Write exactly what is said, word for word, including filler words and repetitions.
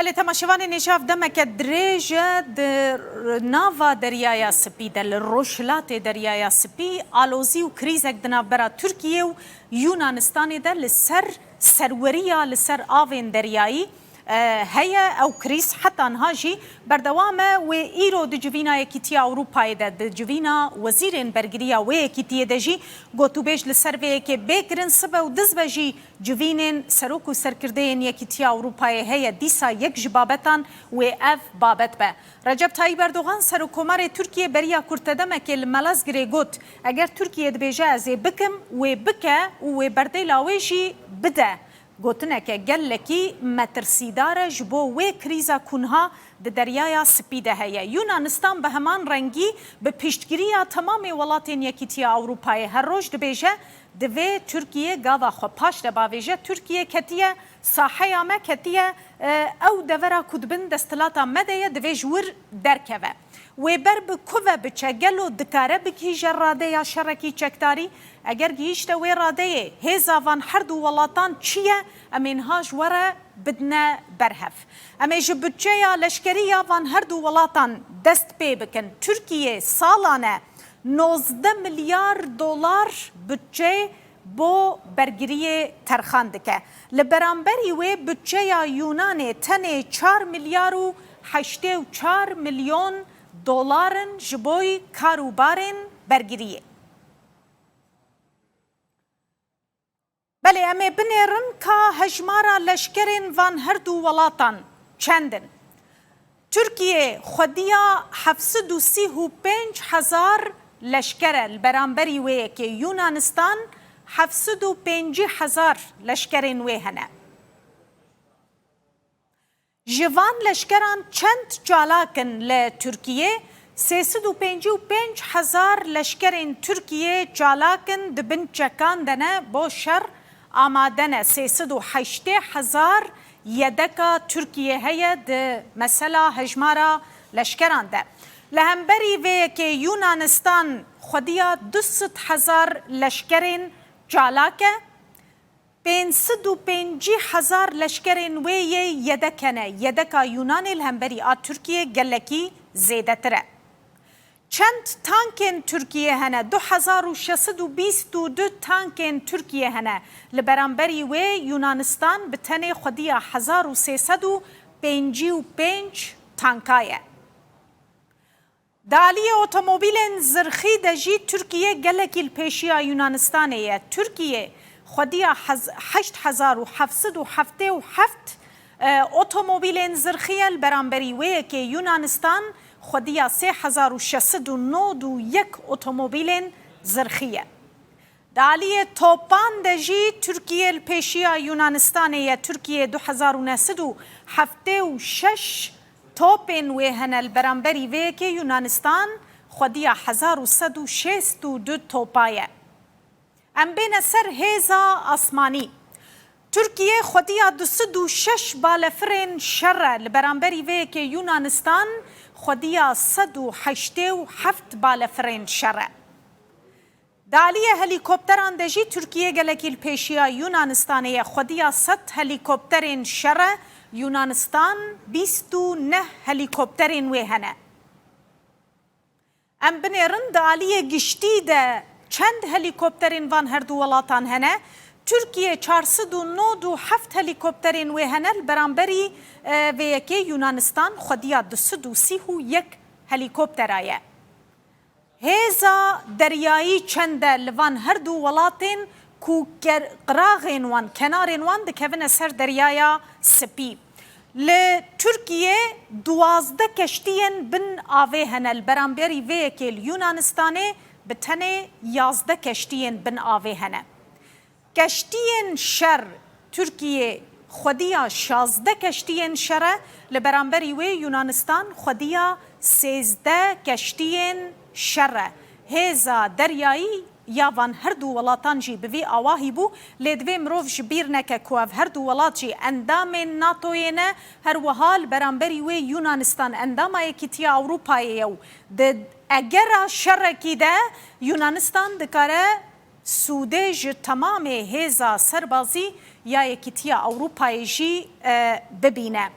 Lê temaşevanên hêja, ev demeke dirêj e di nava Deryaya Spî de, li rojhilatê Deryaya Spî, alozî û krîzek di navbera Tirkiye û Yunanistanê de li ser serweriya li ser avên deryayî, e, heye. Ew krîz heta niha jî berdewam e. Wê îro di civîna Yekîtiya Ewropayê de, di civîna wezîrên bergiriya wê yekîtiyê de jî gotûbêj li ser vê yekê bê kirin. Sibe û dizbe jî civînên serok û serkirdeyên Yekîtiya Ewropayê heye. Dîsa yek ji babetan wê ev babet be. Recep Tayyip Erdogan, Serokkomarê Tirkiyê, beriya kurtedemekê li Malazgirê got, eger Tirkiye dibêje ez ê bikim, wê bike û wê berdêla wê jî bide. Gotineke gelekî metirsîdar e ji bo wê krîza ku niha di Deryaya Spî de heye. Yunanistan bi heman rengî bi piştgiriya temamê welatên Yekîtiya Ewropayê her roj dibêje, divê Tirkiye gava xwe paş de bavêje. Tirkiye ketiye saheya me, ketiye, e, ew devera ku di bin desthilata me de ye, divê ji wir derkeve. Wê ber bi ku ve biçe? Gelo dikare bigihîje radeya şerekî çekdarî? Eger gihîşte wê radeyê, hêza van her du welatan çi ye? Em ê niha ji we re bidine ber hev. Em ê ji budçeya leşkerî ya van her du welatan dest pê bikin. Tirkiye salane nozdeh milyar dolar budçe bo bergiriyê terxan dike. Li beramberî wê, budçeya Yûnanê tenê çar milyar û heştê û çar milyon dolar in ji bo karûbarên bergiriyê. Belê, em ê binêrin ka hejmara leşkerên van her du welatan çend in. Tirkiye xwediya heft sed û sî û pênc hezar leşker e, li beramberî wê yekê Yunanistan heft sed û pêncî hezar leşkerên wê hene. Ji van leşkeran çend çalak in li Tirkiye? Sê sed û pêncî û pênc hezar leşkerên Tirkiye çalak in, di bin çekan de ne, bo şer amade ne. Sê sed û heştê hezar yedeka Tirkiye heye di mesela hejmara leşkeran de. Li hemberî vê yekê Yunanistan xwediya du sed hezar leşkerên çalak e. Pênc sed û pêncî hezar leşkerên wê yê yedek hene. Yedeka Yûnanê li hemberî a Tirkiye gelekî zêdetir e. Çend tankên Tirkiye hene? Du hezar û şeş sed û bîst û du tankên Tirkiye hene. Li beramberî wê Yunanistan bi tenê xwediya hezar û sê sed û pêncî û pênc tanka ye. Di aliyê otomobîlên zirxî de jî Tirkiye gelekî li pêşiya Yunanistanê ye. Tirkiye xwediya hez-, heşt hezar û heft sed û heftê û heft, e, otomobîlên zirxî ye, li beramberî wê yekê Yunanistan xwediya sê hezar û şeş sed û nod û yek otomobîlên zirxî ye. Di aliyê topan de jî Tirkiye li pêşiya Yunanistanê ye. Tirkiye du hezar û neh sed û heftê û şeş topên wê hene, li beramberî vê yekê Yunanistan xwediya hezar û sed û şêst û du topa ye. Em bêne ser hêza asmanî. Tirkiye xwediya du sed û şeş balefirên şer e, li beramberî vê yekê Yunanistan xwediya sed û heştê û heft balefirên şer e. Di aliyê helîkopteran de jî Tirkiye gelekî li pêşiya Yunanistanê ye. Xwediya sed helîkopterên şer e, Yunanistan bîst û neh helîkopterên wê hene. Em binêrin di aliyê giştî de çend helîkopterên van her du welatan hene? Tirkiye çar sed û nod û heft helîkopterên wê hene, li beramberî, e, vê yekê Yunanistan xwediya du sed û sî û yek helîkoptera ye. Hêza deryayî çend e li van her du welatên ku ker-, qiraxên wan, kenarên wan dikevine ser Deryaya Spî? Li Tirkiye duwazdeh keştiyên bin avê hene, li beramberî vê yekê li Yunanistanê bi tenê yazdeh keştiyên bin avê hene. Keştiyên şer, Tirkiye xwediya şazdeh keştiyên şer e, li beramberî wê Yunanistan xwediya sêzdeh keştiyên şer e. Hêza deryayî ya van her du welatan jî bi vî awahî bû, lê divê mirov ji bîr neke ku ev her du welat jî endamên NATOyê ne, her wiha li beramberî wê Yunanistan endama Yekîtiya Ewropayê ye û di egera şerekî de Yunanistan dikare sûdê ji temamê hêza serbazî ya Yekîtiya Ewropayê jî, e, bibîne.